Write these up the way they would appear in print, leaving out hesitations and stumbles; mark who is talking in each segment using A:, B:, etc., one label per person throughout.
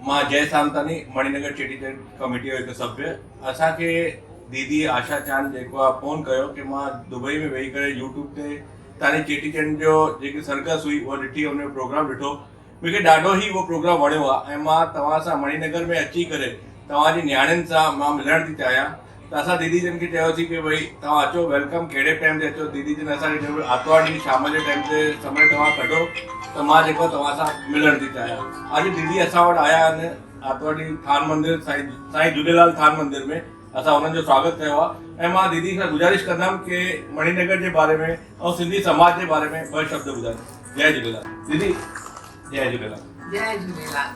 A: مان جئه سامتاڻي مڻي نگر چيٽي چنڊ ڪميٽي جو هڪ سڀيه اسان کي ديدي آشا چاند جيڪو آ فون ڪيو ڪي مان دبئي ۾ ويهي ڪري يوٽيوب تي تاني چيٽي چنڊ جو جيڪي سرگس هئي اها ڏٺي ان جو پروگرام ڏٺو مون کي ڏاڍو ئي اهو پروگرام وڻيو آ ۽ مان توهان سان مڻي نگر ۾ اچي ڪري توهان جي نياڻين سان مان ملڻ ٿي چاهيان ته اسان ديدي جن کي چيوسين ڪي ڀئي توهان اچو welcome ڪهڙي ٽائيم تي اچو ديدي جن اسان کي چيو آتوار ڏينهن شام جي ٽائيم تي سمي توهان ڪڍو ته مان جيڪو توهان سان ملڻ ٿي چاهيان اڄ ديدي اسان وٽ آيا آهن آتوار ڏينهن ٿان مندر سائين سائين جهوليلال ٿان مندر ۾ اسان انهن جو سواگت ڪيو آهي ۽ مان ديدي کان گذارش ڪندم ڪي مڻي نگر جي باري ۾ ۽ سنڌي سماج جي باري ۾ ٻه شبد ٻڌائن جئي جهوليلال ديدي جئي جهوليلال.
B: جئي جهوليلال.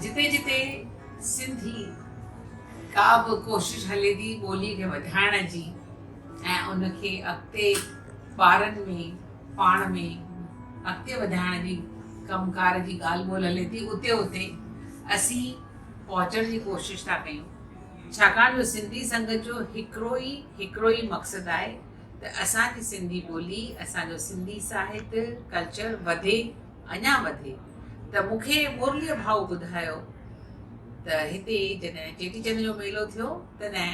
B: جتي جتي سنڌي ڪا به ڪوشش هلي ٿي ٻولي کي وڌائڻ جي ۽ ان کي اڳتي ٻارن ۾ پاڻ ۾ اڳتي وڌائڻ جي ڪم ڪار جي ڳالهه ٻولهه هلي ٿي اتي اتي اسين پهچڻ جي ڪوشش ٿا ڪيون ڇاڪاڻ جو سنڌي سنگت جو هڪڙو ئي هڪڙو ئي مقصد آهي ته اسان جي سنڌي ٻولي اسان جو سنڌي ساهت ڪلچر وڌي اڃا وڌي ته مون کي مرليء ڀائو ٻڌايو ته هتي جڏهن چيٽي چنڊ جو ميلو ٿيو تڏهن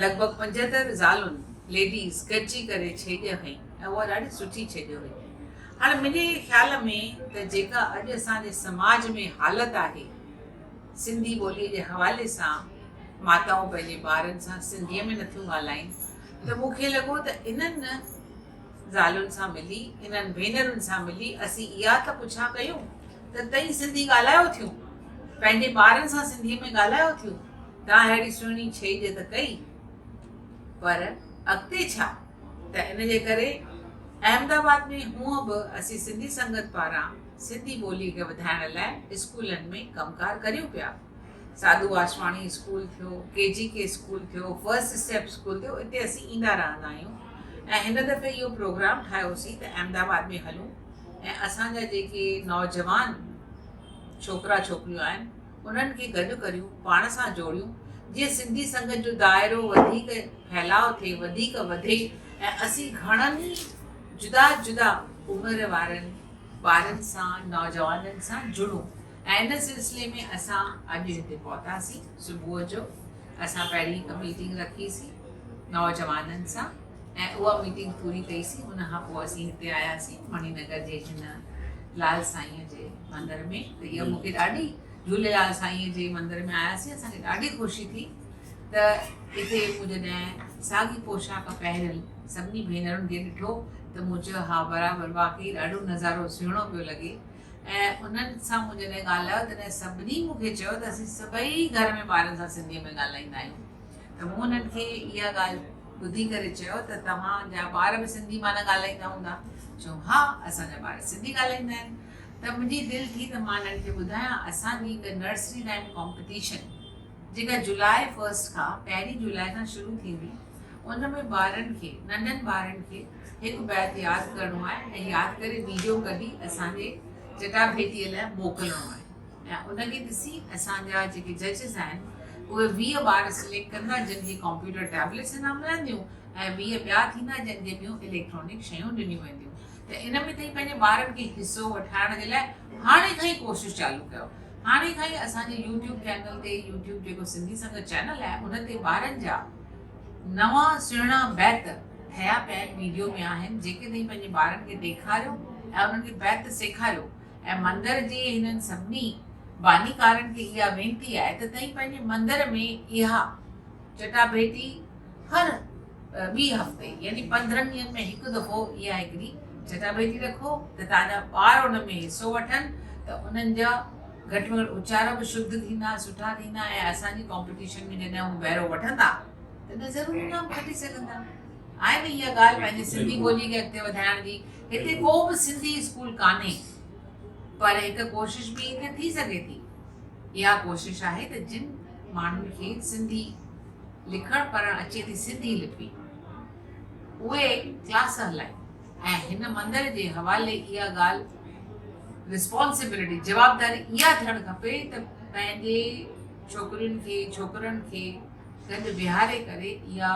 B: لڳ ڀڳ 75 زالن، ليڊيز، گڏجي ڪري ڇيڄ هنئي ۽ اها ڏاڍي سٺي ڇيڄ هئي. هاڻي منهنجي خيال ۾ ته جيڪا اڄ اسان جي سماج ۾ حالت آهي سنڌي ٻوليء جي حوالي سان ماتائون پنهنجي ٻارن سان سنڌيء ۾ نٿيون ڳالهائين ته مون کي لڳو ته انهن زالن سان ملي، انهن ڀينرن سان ملي اسين اها ته پڇا ڪيون ته تئين سنڌي ڳالهايو ٿيون؟ پنهنجي ٻارن سان سنڌيء ۾ ڳالهايو ٿيون؟ توهان اهڙي سهڻي ڇيڄ ته ڪئي پر اڳتي ڇا؟ ته ان جي ڪري احمد آباد ۾ هونء به اسين سنڌي سنگت پاران سنڌي ٻوليء کي وڌائڻ لاء اسڪولن ۾ ڪم ڪار ڪريون پيا. ساڌو واسواڻي اسڪول ٿيو، ڪي جي ڪي اسڪول ٿيو، فرسٽ اسٽيپ اسڪول ٿيو، اتي اسين ايندا رهندا آهيون ۽ هن دفعي اهو پروگرام ٺاهيوسين ته احمد آباد ۾ هلون ۽ اسان جا جيڪي نوجوان ڇوڪرا ڇوڪريون آهن انهن کي گڏ ڪريون پاڻ سان جوڙيون جيئن سنڌي سنگت جو دائرو وڌيڪ ڦهلاء ٿئي وڌيڪ وڌي ۽ اسين گهڻن ئي جدا جدا عمر وارن ٻارن سان نوجوانن سان جڙون ۽ ان سلسلي ۾ اسان اڄ هتي پهتاسين. صبح جو اسان پهرين هڪ ميٽنگ رکيسين نوجوانن سان ۽ اها ميٽنگ پوري ڪئيسين. ان کان پوء اسين هتي آياسين مڻي نگر جي هن لال سائينء جي مندر ۾ ته اها مون کي ڏاڍي جهوليلال سائينء جي مندر ۾ آياسين اسان کي ڏاڍي خوشي ٿي ته اتي مون جڏهن ساڳي پوشاڪ پهريل سڀني ڀينرن کي ڏٺو ته مون چيو ها برابر واقعي ڏاڍو نظارو سهڻو پيو لڳي. ۽ انهن سان مون جڏهن ڳالهايو تڏهن سڀني مون کي چيو ته اسين سڀئي گهر ۾ ٻارن سان سنڌيء ۾ ڳالهائيندا آهيون ته مون انهن کي اها ڳالهه ٻڌي ڪري چيو ته توهان جا ٻار به سنڌي معنيٰ ڳالهائيندا هوندا؟ چيو ها اسان جا ٻار سنڌي ڳالهائيندا آهن ته منهنجي دل ٿي ته مان انهن کي ٻڌايان اسان جي هڪ نرسري رائم ڪامپٽيشن جيڪا جولاء فرسٽ کان پهرين جولاء کان شروع ٿيندي ان ۾ ٻارن کي ننڍن ٻارن کي هڪ بيت ياد ڪرڻو آهي ۽ ياد ڪري ويڊيو ڪڍي اسان جي چٽاڀيٽيء لاء موڪلڻو آهي ۽ ان کي ڏسي اسان جا جيڪي ججز آهن اهي 20 ٻار سليڪٽ ڪندا جن کي ڪمپيوٽر ٽيبليٽس انعام ملنديون ۽ 20 ٻيا ٿيندا جن کي ٻيون اليڪٽرانڪ شيون ڏنيون وينديون ته ان ۾ تائين پنهنجي ٻارن کي حصو وٺائڻ جي لاء هاڻي کان ئي ڪوشش چالو ڪيو هاڻي کان ئي اسان جي يوٽيوب چينل تي يوٽيوب جيڪو سنڌي سنگت چينل آهي ان تي ٻارن جا نوان سهڻا بيت ٺهيا پيا آهن ويڊيو ۾ آهن جيڪي تائين پنهنجي ٻارن کي ڏيکاريو ۽ انهن کي بيت سيکاريو ۽ مندر جي هنن سڀني بانيڪارن کي اها وينتي آهي ته تائين پنهنجي مندر ۾ اها چٽاڀيٽي هر ٻي هفتي يعني 15 ڏينهن ۾ هڪ دفعو اها هڪڙي چٽاڀيٽي رکو ته توهان جا ٻار ان ۾ حصو وٺن ته انهن جا گهٽ ۾ گهٽ اچار به شڌ ٿيندا، سٺا ٿيندا ۽ اسان جي ڪامپيٽيشن ۾ جڏهن هو بهرو وٺندا تڏهن ضرور انعام کٽي سگهندا. آهي نه اها ڳالهه پنهنجي سنڌي ٻولي کي اڳتي وڌائڻ جي. هتي ڪو به سنڌي اسڪول ڪانهي پر هڪ ڪوشش به هتي ٿي سگهي ٿي. اها ڪوشش آهي ته جن ماڻهن کي سنڌي لکڻ پڙهڻ اچي ٿي سنڌي لپي اهي ڪلاس هلائين ۽ هن مندر جي حوالي اها ڳالهه ريسپانسبلٽي جوابداري اها ٿيڻ کپي ته پنهنجي ڇوڪرين کي ڇوڪرن کي گڏ ويهاري ڪري اها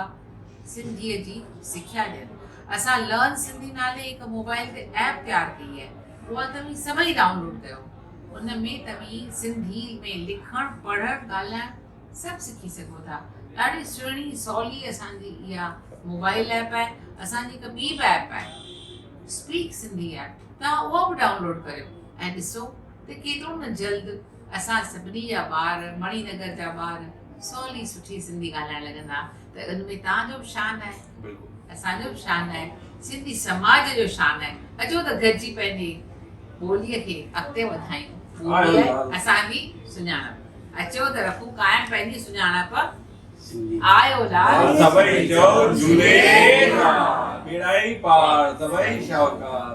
B: سنڌيء جي سکيا ڏين. اسان لرن سنڌي نالي هڪ موبائل تي ايپ تيار ڪئي آهي اها توهين سڀئي ڊائونلوڊ ڪيو. ان ۾ توهين سنڌي ۾ لکڻ پڙهڻ ڳالهائڻ سڀ سکي سگهو ٿا. ڏاڍي سهڻي سولي اسان جي اها موبائل ايپ آهي. اسان جي هڪ ٻي به ايپ آهي اسپيڪ سنڌي ايپ توهان اها به ڊائونلوڊ ڪريو ۽ ڏسو ته ڪيترو نه جلد اسان سڀني جا ٻار مڻي نگر جا ٻار سولي سٺي سنڌي ڳالهائڻ لڳندا ته ان ۾ توهان جو به شان آهي اسان جو به شان آهي سنڌي سماج جو شان آهي اچو ته گڏجي پنهنجي ٻوليء کي اڳتي وڌايون ٻولي آهي اسان جي سڃاڻپ اچو ته رکون قائم پنهنجي سڃاڻپ آيو لال
A: سڀئي چئو جهوليلال ٻيڙا ئي پار سڀئي شاهوڪار.